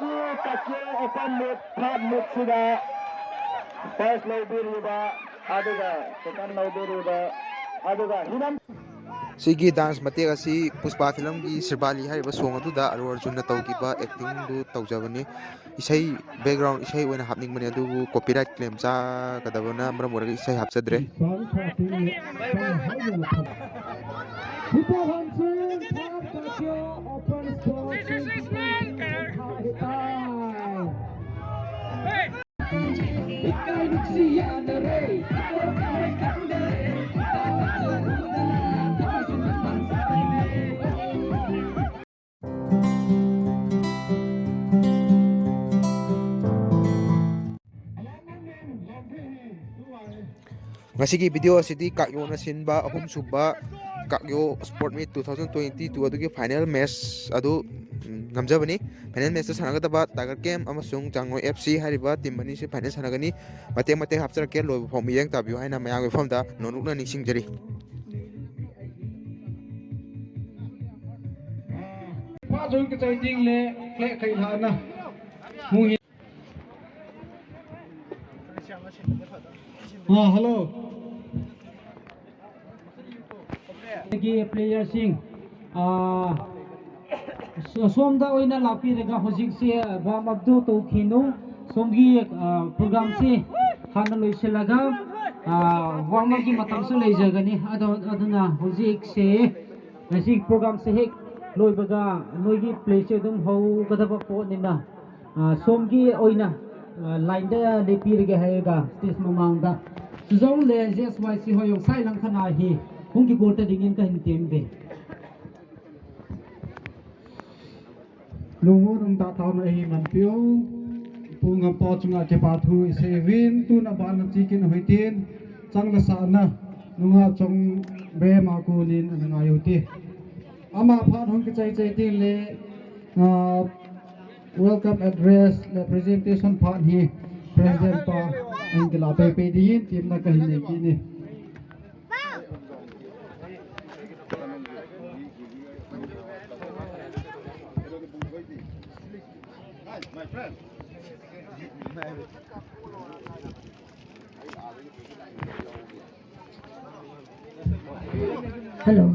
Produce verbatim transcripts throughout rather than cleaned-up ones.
Tokyo Open Meet third meet ꯁꯤꯗ first ꯂꯧꯕꯤꯔꯤꯕ ꯑꯗꯨꯒ second ꯂꯧꯕꯤꯔꯤꯕ ꯑꯗꯨꯒ ꯍꯤꯔꯝ ꯁꯤꯒꯤ ꯗꯥꯟꯁ ꯃꯇꯦꯛ ꯑꯁꯤ ꯄꯨꯁꯄꯥ ꯐꯤꯂꯝꯒꯤ ꯁꯤꯔꯕꯥꯂꯤ ꯍꯥꯏꯔꯤꯕ ꯁꯣꯡ ꯑꯗꯨꯗ ꯑꯂꯨ ꯑꯔꯖꯨꯟꯅ ꯇꯧꯈꯤꯕ ꯑꯦꯛꯇꯤꯡꯗꯨ ꯇꯧꯖꯕꯅꯤ꯫ ꯏꯁꯩ, ꯕꯦꯛꯒ꯭ꯔꯥꯎꯟ ꯏꯁꯩ ꯑꯣꯏꯅ ꯍꯥꯞꯅꯤꯡꯕꯅꯤ, ꯑꯗꯨꯕꯨ ꯀꯣꯄꯤꯔꯥꯏꯠ ꯀ꯭ꯂꯦꯝ ꯆꯥꯒꯗꯕꯅ ꯃꯔꯝ ꯑꯣꯏꯔꯒ ꯏꯁꯩ ꯍꯥꯞꯆꯗ꯭ꯔꯦ꯫ ꯉꯁꯤꯒꯤ ꯚꯤꯗꯤꯑꯣ ꯑꯁꯤꯗꯤ ꯀꯥꯛꯌꯣꯅ ꯁꯤꯟꯕ ꯑꯍꯨꯝꯁꯨꯕ ꯀꯥꯛꯌꯣ ꯁ꯭ꯄꯣꯔꯠ ꯃꯤꯠ ꯇꯨ ꯊꯥꯎꯖꯟ ꯇ꯭ꯋꯦꯟꯇꯤ ꯇꯨ ꯑꯗꯨꯒꯤ ꯐꯥꯏꯅꯦꯜ ꯃꯦꯠꯆ ꯑꯗꯨ, ꯎꯝ, ꯅꯝꯖꯕꯅꯤ꯫ ꯐꯥꯏꯅꯦꯜ ꯃꯦꯠꯆꯇ ꯁꯥꯟꯅꯒꯗꯕ ꯇꯥꯏꯒꯔ ꯀꯦꯝ ꯑꯃꯁꯨꯡ ꯆꯥꯡꯉꯣꯏ ꯑꯦꯐ ꯁꯤ ꯍꯥꯏꯔꯤꯕ ꯇꯤꯝ ꯑꯅꯤꯁꯤ ꯐꯥꯏꯅꯦꯜ ꯁꯥꯟꯅꯒꯅꯤ꯫ ꯃꯇꯦꯛ ꯃꯇꯦꯛ ꯍꯥꯞꯆꯔꯛꯀꯦ, ꯂꯣꯏꯕ ꯐꯥꯎ ꯃꯤꯠꯌꯦꯡ ꯇꯥꯕꯤꯌꯨ ꯍꯥꯏꯅ ꯃꯌꯥꯝꯒꯤ ꯃꯐꯝꯗ ꯅꯣꯂꯨꯛꯅ ꯅꯤꯡꯁꯤꯡꯖꯔꯤ꯫ ꯄꯥꯖꯣꯏ ꯀꯆꯥꯏ ꯇꯤꯡꯂꯦ, ꯀ꯭ꯂꯦꯛ ꯀꯩ ꯂꯥꯛꯅ꯫ ꯃꯨꯡ ꯑꯥ, ꯍꯜꯂꯣ꯫ ꯑꯩꯒꯤ ꯄ꯭ꯂꯦꯌꯔꯁꯤꯡ, ꯑꯥ, ꯁꯣ-, ꯁꯣꯝꯗ ꯑꯣꯏꯅ ꯂꯥꯛꯄꯤꯔꯒ ꯍꯧꯖꯤꯛꯁꯦ ꯋꯥꯔꯝ ꯑꯞꯇꯨ ꯇꯧꯈꯤꯅꯨ꯫ ꯁꯣꯝꯒꯤ, ꯑꯥ, ꯄ꯭ꯔꯣꯒ꯭ꯔꯥꯝꯁꯤ ꯍꯥꯟꯅ ꯂꯣꯏꯁꯤꯜꯂꯒ, ꯑꯥ, ꯋꯥꯔꯝ ꯑꯞꯀꯤ ꯃꯇꯝꯁꯨ ꯂꯩꯖꯒꯅꯤ꯫ ꯑꯗꯣ, ꯑꯗꯨꯅ ꯍꯧꯖꯤꯛꯁꯦ ꯉꯁꯤ ꯄ꯭ꯔꯣꯒ꯭ꯔꯥꯝꯁꯦ ꯍꯦꯛ ꯂꯣꯏꯕꯒ ꯅꯣꯏꯒꯤ ꯄ꯭ꯂꯦꯁꯦ ꯑꯗꯨꯝ ꯍꯧꯒꯗꯕ ꯄꯣꯠꯅꯤꯅ, ꯑ, ꯁꯣꯝꯒꯤ ꯑꯣꯏꯅ, ꯑ, ꯂꯥꯏꯟꯗ ꯂꯦꯞꯄꯤꯔꯒꯦ ꯍꯥꯏꯔꯒ ꯁ꯭ꯇꯦꯖ ꯃꯃꯥꯡꯗ ꯆꯨꯖꯧ ꯂꯦ ꯖꯦꯁ ꯋꯥꯏ ꯁꯤ ꯍꯣꯏ ꯌꯣꯡꯁꯥꯏ ꯂꯪꯈꯅꯥ ꯍꯤ ꯍꯨꯝꯒꯤ ꯒꯣꯜꯇ ꯗꯤꯡꯏꯟ ꯀꯍꯤꯟ ꯇꯦꯝꯕꯦ꯫ ꯂꯨꯉꯨ ꯅꯨꯡꯗꯥ ꯊꯥꯎꯅ ꯑꯍꯤ ꯃꯟꯄꯤꯌꯨ꯫ ꯄꯨꯡ ꯑꯝꯄꯥꯎ ꯆꯨꯡꯉꯥ ꯀꯦꯄꯥꯊꯨ ꯏꯁꯩ ꯋꯤꯟ ꯇꯨꯅ ꯕꯥꯅ ꯆꯤꯀꯤꯟ ꯍꯨꯏꯇꯤꯟ ꯆꯪꯅ ꯁꯥꯅ ꯅꯨꯡꯉꯥ ꯆꯣꯡ ꯕꯦ ꯃꯥꯀꯨꯅꯤꯟ ꯑꯅ ꯉꯥꯏꯌꯨꯇꯤ꯫ ꯑꯃ ꯐꯥꯠ ꯍꯨꯝ ꯀꯆꯩ ꯆꯩ ꯇꯤꯟ ꯂꯦ, ꯑ, welcome address ꯂꯦ presentation ꯐꯥꯠ ꯍꯤ president ꯄꯥ ꯑꯍꯤꯡ ꯀꯂꯥ ꯄꯦ ꯄꯦ ꯗꯤ ꯌꯤꯟ ꯇꯤꯝ ꯅ ꯀꯍꯤꯟ ꯅꯦ ꯀꯤꯅꯤ꯫ Hello, hello.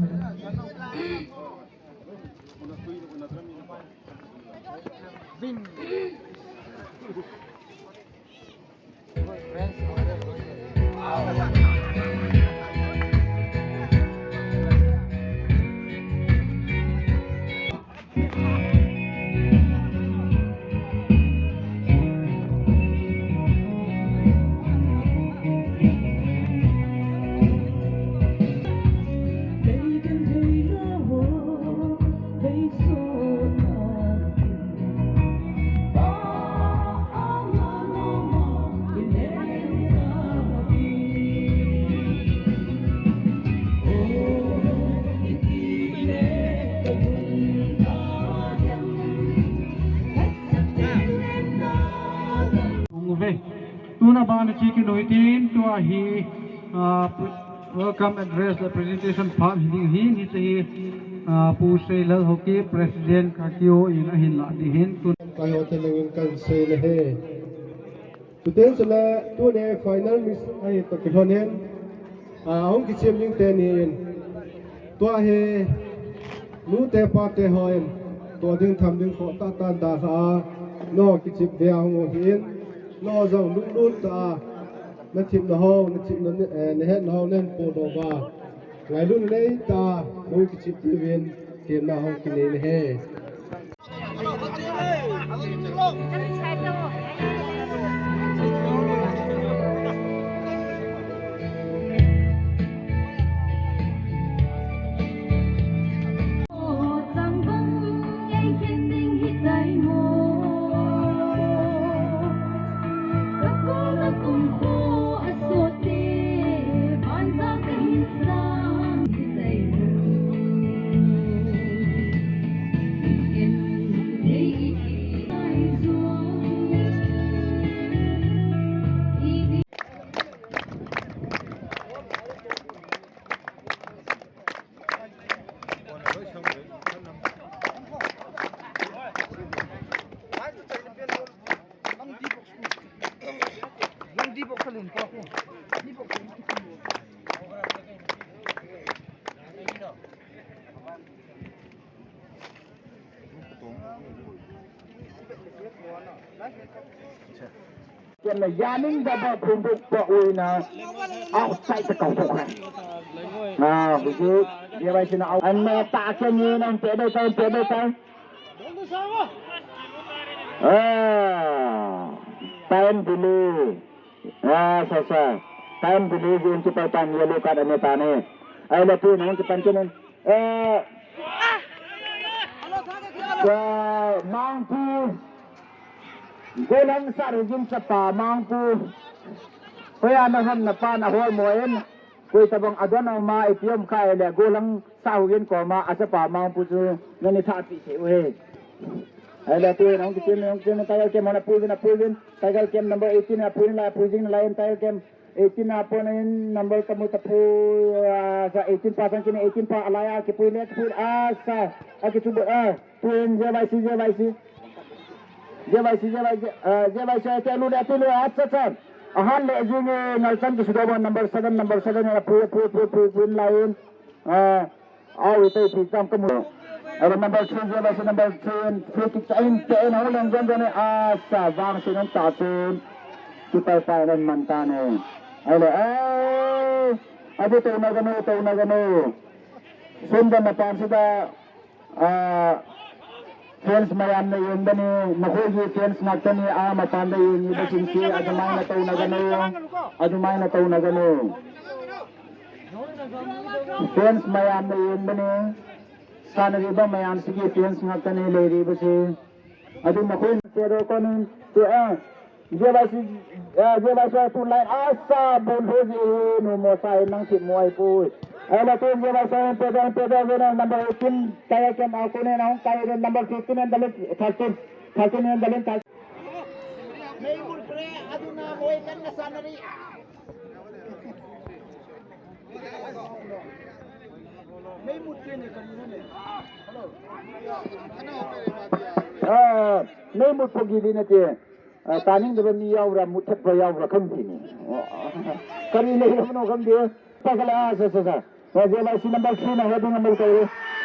Tuna bana chi ki noi tin tua hi, ah, welcome address le presentation part hi ding hin, hiche hi, ah, Pu Seilal Haokip, President Kakio in ahin la ding hin. Tun kai ho te lengin kan sei le he. Tuten sele tune final miss ahi to kilhonin, ah, hung kichim ding te ni in. Tua hi nu te pa te hoin tua ding tham ding kho ta tan da kha. No kichip dia hung hin. No jong lut lut ta. Na thim na ho, na thim na, eh, na het na ho nen po do ba. Ngai lu nei ta, nu kichip ti vin, ti na ho ki nei ne he. ꯌꯥꯝꯅ ꯌꯥꯅꯤꯡꯗꯕ ꯐꯣꯡꯗꯣꯛꯄ ꯑꯣꯏꯅ ꯑꯥꯎꯠꯁꯥꯏꯗꯇ ꯀꯥꯎꯊꯣꯛꯈ꯭ꯔꯦ꯫ ꯑꯥ, ꯍꯧꯖꯤꯛ J ꯋꯥꯏ ꯁꯤꯅ out. ꯑꯟꯅ ꯇꯥꯛꯀꯅꯤ, ꯅꯪ ꯄꯦꯗꯣ ꯇꯥꯏ, ꯄꯦꯗꯣ ꯇꯥꯏ꯫ ꯑꯥ, ꯇꯥꯏꯝ ꯗꯤꯂꯦ꯫ ꯑꯥ, ꯁꯥ, ꯁꯥ꯫ ꯇꯥꯏꯝ ꯗꯤꯂꯦ ꯖꯦꯟ ꯀꯤꯄꯔ ꯇꯥꯏꯝ ꯌꯦꯂꯣ ꯀꯥꯔꯗ ꯑꯅꯤ ꯇꯥꯅꯤ꯫ ꯑꯩ ꯂꯦꯞꯄꯤ, ꯅꯪ ꯀꯤꯄꯔ ꯀꯤꯅꯤ꯫ ꯑꯥ, ꯃꯥꯡꯄꯨ꯫ ꯒꯣꯜ ꯍꯪ ꯁꯥꯔꯨꯒꯤꯟ ꯆꯠꯄ ꯃꯥꯡꯄꯨ꯫ ꯍꯣꯏ, ꯑꯅ ꯍꯝꯅ ꯄꯥꯟ ꯑꯍꯣꯏ ꯃꯣꯏꯟ꯫ ꯀꯣꯏ ꯇꯕꯪ ꯑꯗꯣꯅ ꯃꯥ ꯏꯄꯤꯌꯝ ꯈꯥꯏ ꯂꯦ꯫ ꯒꯣꯜ ꯍꯪ ꯁꯥꯔꯨꯒꯤꯟ ꯀꯣ ꯃꯥ ꯑꯆꯄ ꯃꯥꯡꯄꯨ ꯁꯨ ꯅꯅꯤ ꯊꯥ ꯄꯤ ꯁꯦ ꯎꯍꯦ꯫ ꯑꯩ ꯂꯦꯞꯄꯤ, ꯅꯪ ꯀꯤꯆꯦꯟ, ꯅꯪ ꯀꯤꯆꯦꯟ, ꯇꯥꯏꯒꯔ ꯀꯦꯝ ꯍꯣꯅ ꯄꯨꯏꯕꯤꯅ ꯄꯨꯏꯕꯤꯟ꯫ ꯇꯥꯏꯒꯔ ꯀꯦꯝ ꯅꯝꯕꯔ ꯑꯩꯠꯇꯤꯟ ꯅ ꯄꯨꯏꯅ ꯂꯥꯏ, ꯄꯨꯏꯖꯤꯡ ꯂꯥꯏ, ꯇꯥꯏꯒꯔ ꯀꯦꯝ ꯑꯩꯠꯇꯤꯟ ꯅ ꯄꯣꯅ ꯏꯟ ꯅꯝꯕꯔ ꯇꯃꯨ ꯇꯄꯨ, ꯑ, ꯁꯥ, ꯑꯩꯠꯇꯤꯟ ꯄꯥꯁꯪ ꯀꯤꯅ ꯑꯩꯠꯇꯤꯟ ꯄꯥ ꯑꯂꯥꯏ, ꯑ, ꯀꯤꯄꯨꯏ ꯂꯦ, ꯀꯤꯄꯨꯏ, ꯑ, ꯁꯥ, ꯑ, ꯀꯤꯆꯨꯕ, ꯑ, ꯇꯨ ꯏꯟ ꯖꯦ ꯋꯥꯏ ꯁꯤ, ꯖꯦ ꯋꯥꯏ ꯁꯤ꯫ ꯖꯦ ꯋꯥꯏ ꯁꯤ, ꯖꯦ ꯋꯥꯏ ꯁꯤ, ꯑ, ꯖꯦ ꯋꯥꯏ ꯁꯤ, ꯑ, ꯇꯦꯂꯨ ꯂꯦ, ꯇꯦꯂꯨ, ꯑ, ꯁꯥ, ꯁꯥ꯫ ꯑꯍꯥꯟ ꯂꯦ, ꯖꯤꯡ, ꯑ, ꯉꯜꯆꯟ ꯀꯤꯁꯨꯗꯣꯕ ꯅꯝꯕꯔ ꯁꯚꯦꯟ, ꯅꯝꯕꯔ ꯁꯚꯦꯟ, ꯑ, ꯄꯨꯏ, ꯄꯨꯏ, ꯄꯨꯏ, ꯄꯨꯏ, ꯄꯨꯏ, ꯂꯥꯏꯟ꯫ ꯑ, ꯑꯥꯎ, ꯏꯇꯩ ꯐꯤ ꯆꯥꯝ ꯀꯃꯨ꯫ ꯑꯗꯣ ꯅꯝꯕꯔ ꯊ꯭ꯔꯤ ꯖꯦ ꯂꯩꯁꯤ, ꯅꯝꯕꯔ ꯊ꯭ꯔꯤ, ꯐ꯭ꯔꯤ ꯀꯤꯛ ꯆꯥꯏꯟ ꯇꯦꯟ ꯍꯧ ꯂꯦꯡꯖꯟꯗꯅꯤ꯫ ꯑꯁ, ꯖꯥꯡ ꯁꯤꯅ ꯇꯥꯆꯦꯟ꯫ ꯀꯤꯄꯔ ꯄꯥꯏꯔꯟ ꯃꯟꯇꯥꯅꯦ꯫ ꯑꯗꯣ, ꯑꯦ, ꯑꯗꯨ ꯇꯧꯅꯒꯅꯨ, ꯇꯧꯅꯒꯅꯨ꯫ ꯁꯣꯝꯗ ꯃꯄꯥꯟꯁꯤꯗ, ꯑ, ꯐꯦꯟꯁ ꯃꯌꯥꯝꯅ ꯌꯦꯡꯕꯅꯤ, ꯃꯈꯣꯏꯒꯤ ꯐꯦꯟꯁ ꯉꯥꯛꯇꯅꯤ꯫ ꯑꯥ ꯃꯄꯥꯟꯗ ꯌꯦꯡꯉꯤꯕꯁꯤꯡꯁꯤ ꯑꯗꯨꯃꯥꯏꯅ ꯇꯧꯅꯒꯅꯨ, ꯑꯗꯨꯃꯥꯏꯅ ꯇꯧꯅꯒꯅꯨ꯫ ꯐꯦꯟꯁ ꯃꯌꯥꯝꯅ ꯌꯦꯡꯕꯅꯤ, ꯁꯥꯟꯅꯔꯤꯕ ꯃꯌꯥꯝꯁꯤꯒꯤ ꯐꯦꯟꯁ ꯉꯥꯛꯇꯅꯤ ꯂꯩꯔꯤꯕꯁꯤ꯫ ꯑꯗꯨ ꯃꯈꯣꯏꯅ ꯆꯦꯔꯣ ꯀꯣꯅꯨꯡ ꯆꯦ-, ꯑ, ꯖꯦ ꯋꯥꯏ ꯁꯤ, ꯑ, ꯖꯦ ꯋꯥꯏ ꯁꯤ ꯇꯨ ꯂꯥꯏꯟ ꯑꯁꯥ ꯕꯣꯜ ꯍꯣꯖꯤ ꯅꯨ ꯃꯣꯁꯥꯏ ꯅꯪ ꯊꯤꯞ ꯃꯣꯏ ꯄꯨꯏ꯫ ꯑꯦ, ꯂꯥꯇꯦꯟ ꯖꯦ ꯋꯥꯏ ꯁꯤ ꯄꯦꯗꯣ, ꯄꯦꯗꯣ ꯖꯦ ꯅꯝꯕꯔ ꯑꯩꯠꯇꯤꯟ ꯇꯥꯏ ꯀꯦꯝ ꯑꯥꯎ ꯀꯣꯅꯦ ꯅꯥꯎ ꯇꯥꯏ ꯅꯝꯕꯔ ꯐꯤꯐꯇꯤꯟ ꯑꯦꯟ ꯗ ꯂꯤꯁ ꯊꯥꯔꯇꯤꯟ, ꯊꯥꯔꯇꯤꯟ ꯑꯦꯟ ꯗ ꯂꯤꯁ ꯊꯥꯔꯇꯤꯟ꯫ ꯃꯩ ꯃꯨꯠꯈ꯭ꯔꯦ, ꯑꯗꯨꯅ ꯃꯣꯏ ꯀꯟꯅ ꯁꯥꯟꯅꯔꯤ꯫ ꯃꯩ ꯃꯨꯠꯈ꯭ꯔꯦꯅꯦ, ꯀꯔꯤꯅꯣꯅꯦ? ꯑꯥ, ꯃꯩ ꯃꯨꯠꯄꯒꯤꯗꯤ ꯅꯠꯇꯦ꯫ ꯑ, ꯇꯥꯅꯤꯡꯗꯕ ꯃꯤ ꯌꯥꯎꯕ꯭ꯔꯥ, ꯃꯨꯠꯊꯠꯄ ꯌꯥꯎꯕ꯭ꯔꯥ ꯈꯪꯗꯦꯅꯦ꯫ ꯑꯣ, ꯀꯔꯤ ꯂꯩꯔꯕꯅꯣ ꯈꯪꯗꯦ꯫ ꯄꯥꯏꯈꯠꯂꯛꯑꯦ, ꯁꯦ, ꯁꯦ, ꯁꯦ꯫ ꯑ, ꯖꯦ ꯋꯥꯏ ꯁꯤ ꯅꯝꯕꯔ ꯊ꯭ꯔꯤꯅ heading ꯑꯃ ꯇꯧꯔꯦ꯫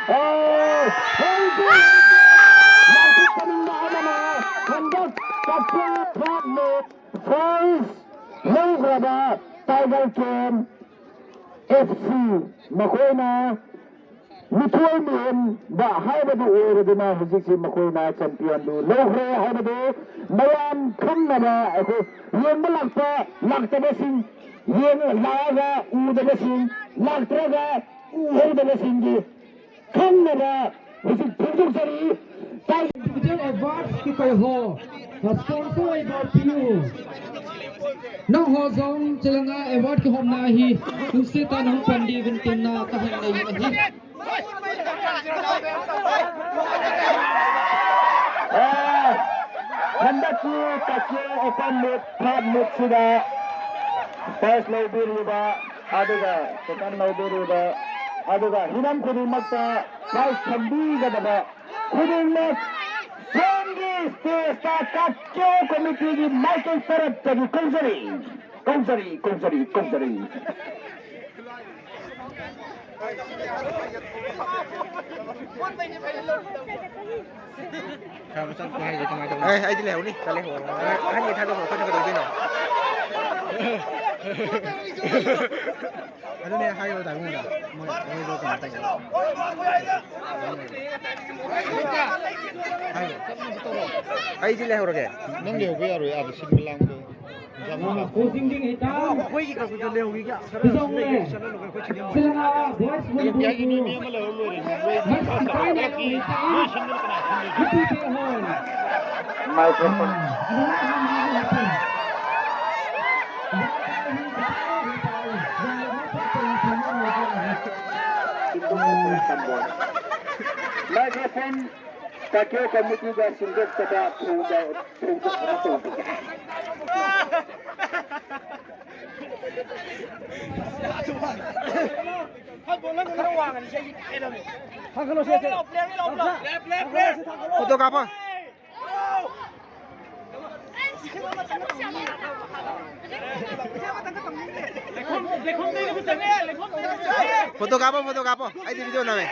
ꯑꯣ, ꯍꯧꯖꯤꯛ ꯂꯥꯎꯊꯣꯛꯆꯅꯤꯡꯕ ꯑꯃꯅ ꯍꯟꯗꯛ ꯀꯛꯆꯤꯡ ꯐ꯭ꯂꯦꯠ ꯃꯦꯠ ꯐꯥꯔꯁ ꯂꯧꯈ꯭ꯔꯕ ꯇꯥꯏꯒꯔ ꯀꯦꯝ ꯑꯦꯐ ꯁꯤ, ꯃꯈꯣꯏꯅ ꯃꯤꯊꯣꯏ ꯃꯤꯍꯦꯟꯕ ꯍꯥꯏꯕꯗꯨ ꯑꯣꯏꯔꯗꯨꯅ ꯍꯧꯖꯤꯛꯁꯤ ꯃꯈꯣꯏꯅ ꯆꯦꯝꯄꯤꯌꯟꯗꯨ ꯂꯧꯈ꯭ꯔꯦ ꯍꯥꯏꯕꯗꯨ ꯃꯌꯥꯝ ꯈꯪꯅꯕ ꯑꯩꯈꯣꯏ ꯌꯦꯡꯕ ꯂꯥꯛꯄ ꯂꯥꯛꯇꯕꯁꯤꯡ, ꯌꯦꯡ-, ꯂꯥꯛꯑꯒ ꯎꯗꯕꯁꯤꯡ, ꯂꯥꯛꯇ꯭ꯔꯒ ꯎꯍꯧꯗꯕꯁꯤꯡꯒꯤ ꯈꯪꯅꯕ ꯍꯧꯖꯤꯛ ꯐꯣꯡꯗꯣꯛꯆꯔꯤ꯫ ꯇꯥꯏ- Individual awards ki koi ho, sponsor awards piu. Nang ho jong chelanga award kihomna hi, nungsi ta nang pandi guntinna kahin nei ahi. ꯑꯦ, ꯍꯟꯗꯛꯀꯤ ꯀꯛꯆꯤꯡ open meet, third meet ꯁꯤꯗ first ꯂꯧꯕꯤꯔꯤꯕ, ꯑꯗꯨꯒ second ꯂꯧꯕꯤꯔꯤꯕ, ꯑꯗꯨꯒ ꯍꯤꯔꯝ ꯈꯨꯗꯤꯡꯃꯛꯇ prize ꯐꯪꯕꯤꯒꯗꯕ ꯈꯨꯗꯤꯡꯃꯛ ꯁꯣꯝꯒꯤ stage ꯇ ꯀꯛꯆꯤꯡ committee ꯒꯤ ꯃꯥꯏꯀꯩ ꯇꯔꯞꯇꯒꯤ ꯀꯧꯖꯔꯤ, ꯀꯧꯖꯔꯤ, ꯀꯧꯖꯔꯤ, ꯀꯧꯖꯔꯤ꯫ ꯈꯔ ꯃꯆꯥ ꯅꯨꯄꯥ ꯍꯥꯏꯁꯦ ꯀꯃꯥꯏꯅ ꯇꯧꯅꯤ? ꯑꯦ, ꯑꯩꯗꯤ ꯂꯩꯍꯧꯅꯤ꯫ ꯇꯜꯂꯦ꯫ ꯑꯍꯟꯒꯤ ꯊꯥꯗꯣꯛꯈ꯭ꯔꯣ, ꯑꯩꯈꯣꯏꯅ ꯀꯩꯗꯧꯗꯣꯏꯅꯣ? ꯑꯗꯨꯅꯦ ꯍꯥꯏꯌꯣ, ꯇꯥꯃꯣꯗ꯫ ꯃꯣꯏ, ꯃꯣꯏꯗꯣ ꯀꯩꯅꯣ ꯇꯧꯋꯦ꯫ ꯍꯥꯏꯌꯣ꯫ ꯑꯩꯗꯤ ꯂꯩꯍꯧꯔꯒꯦ꯫ ꯅꯪ ꯂꯩꯍꯧꯕ ꯌꯥꯔꯣꯏ, ꯑꯥꯗ ꯁꯤꯟꯕ ꯂꯥꯡꯕꯗꯣ꯫ ꯑꯩꯈꯣꯏꯒꯤ ꯈꯛꯇ ꯂꯩꯍꯧꯈꯤꯒꯦ꯫ ꯈꯔ ꯂꯩꯒꯦ, ꯆꯠꯍꯜꯂꯨ, ꯑꯩꯈꯣꯏ ꯁꯤꯗꯤ ꯑꯃꯨꯛ꯫ ꯃꯥꯏꯀ꯭ꯔꯣꯐꯣꯟ꯫ ꯃꯥꯏꯀ꯭ꯔꯣꯐꯣꯟ ꯀꯛꯆꯤꯡ committee ꯒ ꯁꯤꯟꯗꯣꯛꯇꯕ ꯊꯧꯗ-, ꯊꯧꯗꯣꯛ ꯑꯃ ꯇꯧꯕ꯫ ꯐꯣꯇꯣ ꯀꯥꯞꯄꯣ꯫ ꯐꯣꯇꯣ ꯀꯥꯞꯄꯣ, ꯐꯣꯇꯣ ꯀꯥꯞꯄꯣ, ꯑꯩꯗꯤ ꯚꯤꯗꯤꯑꯣ ꯅꯝꯃꯦ꯫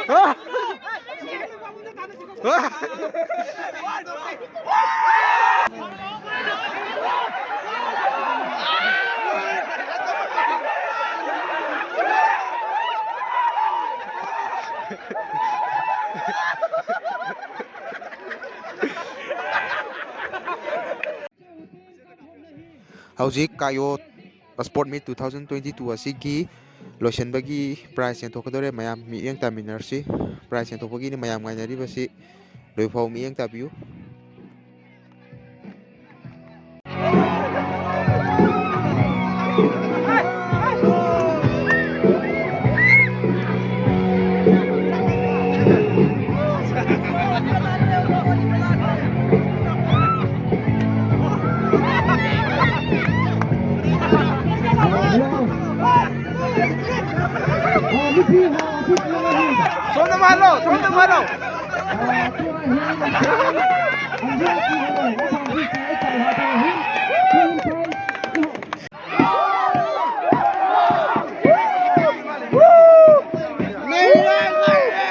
ꯑ! ꯑ! ꯍꯧꯖꯤꯛ ꯀꯥꯌꯣ Sport Meet two thousand twenty two ꯑꯁꯤꯒꯤ ꯂꯣꯏꯁꯤꯟꯕꯒꯤ prize ꯌꯦꯟꯊꯣꯛꯀꯗꯧꯔꯦ꯫ ꯃꯌꯥꯝ ꯃꯤꯠꯌꯦꯡ ꯇꯥꯃꯤꯟꯅꯔꯁꯤ꯫ Prize ꯌꯦꯟꯊꯣꯛꯄꯒꯤꯅꯤ ꯃꯌꯥꯝ ꯉꯥꯏꯅꯔꯤꯕꯁꯤ꯫ ꯂꯣꯏꯐꯥꯎ ꯃꯤꯠꯌꯦꯡ ꯇꯥꯕꯤꯌꯨ꯫ ꯁꯣꯝꯗ ꯃꯥꯜꯂꯣ, ꯁꯣꯝꯗ ꯃꯥꯜꯂꯣ꯫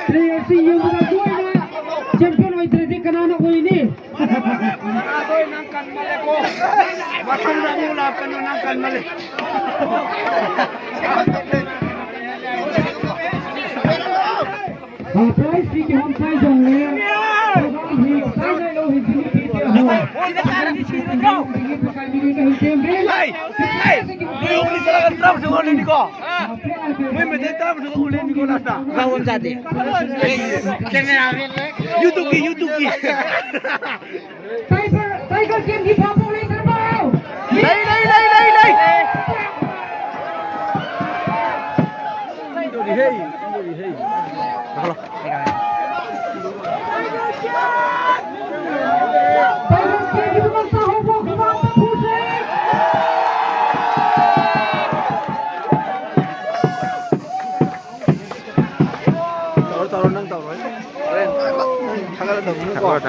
Play ꯑꯁꯤ ꯌꯦꯡꯕꯗ ꯂꯣꯏꯅ champion ꯑꯣꯏꯗ꯭ꯔꯗꯤ ꯀꯅꯥꯅ ꯑꯣꯏꯅꯤ? ꯃꯊꯪꯗ ꯑꯃꯨꯛ ꯂꯥꯛꯀꯅꯨ, ꯅꯪ ꯀꯟꯃꯜꯂꯦ꯫ Prize ꯁꯤ ꯀꯤꯍꯣꯝ ꯁꯥꯏ ꯖꯣꯡꯅꯦ꯫ Program ꯍꯤ ꯁꯥꯏ ꯂꯩ ꯂꯧ ꯍꯤ ꯁꯤꯃꯤ ꯄꯤ ꯇꯦ ꯍꯣ꯫ ꯍꯤ ꯄꯀꯥꯏ ꯃꯤꯅꯤ ꯀ ꯍꯤ ꯇꯦꯝ ꯕꯦ꯫ ꯂꯩ, ꯂꯩ꯫ ꯅꯣꯏ ꯑꯍꯨꯝꯗꯤ ꯆꯠꯂꯒ ꯇꯔꯥꯃꯥꯊꯣꯏ ꯎꯠꯂꯤꯅꯤꯀꯣ꯫ ꯃꯣꯏ ꯃꯩꯇꯩ ꯇꯔꯥꯃꯥꯊꯣꯏ ꯎꯠꯂꯤꯅꯤꯀꯣ last꯫ ꯉꯥꯎꯕꯝ ꯖꯥꯗꯦ꯫ Cameraman꯫ YouTubeꯀꯤ, YouTubeꯀꯤ꯫ Tiger, Tiger teamꯒꯤ ꯐꯥꯐꯣꯡ ꯂꯩꯇ꯭ꯔꯕꯣ? ꯂꯩ, ꯂꯩ, ꯂꯩ, ꯂꯩ, ꯂꯩ꯫ Tiger teamꯒꯤꯗꯃꯛꯇ ꯍꯧꯗꯣꯛꯈꯤꯕ ꯑꯝꯇ ꯐꯨꯁꯦ꯫ ꯇꯧꯔꯣ, ꯇꯧꯔꯣ, ꯅꯪ ꯇꯧꯔꯣ꯫ ꯍꯣꯔꯦꯟ ꯊꯥꯒꯠꯂꯗꯕꯅꯤꯅꯀꯣ꯫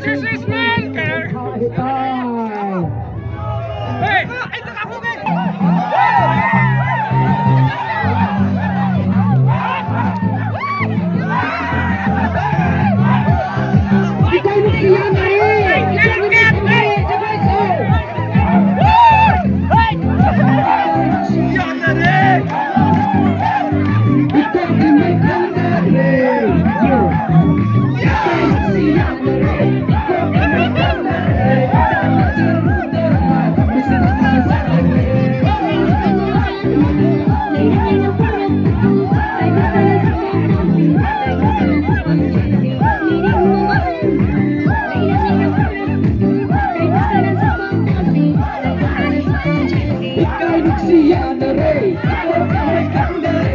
ꯁꯤꯛꯁ ꯁꯤꯛꯁ ꯅꯥꯏꯟ ꯀꯥꯏꯅ꯫ ꯍꯥꯏ ꯇꯥꯏ꯫ ꯍꯦ! ꯏꯀꯥꯏꯕ ꯈꯨꯌꯥꯟꯅꯔꯦ! ꯏꯀꯥꯏꯕ ꯈꯨꯌꯥꯟꯅꯔꯦ! ꯖꯒꯣꯏ ꯁꯥꯎ! ꯁꯤ ꯌꯥꯅꯔꯦ꯫ ꯏꯀꯣ ꯀꯃꯥꯏ ꯈꯪꯗꯔꯦ꯫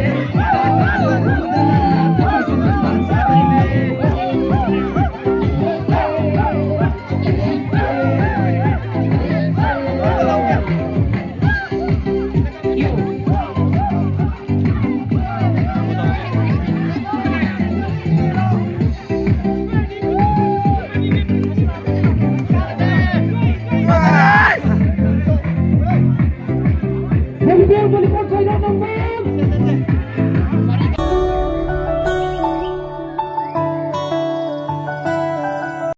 Volleyball, volleyball, volleyball.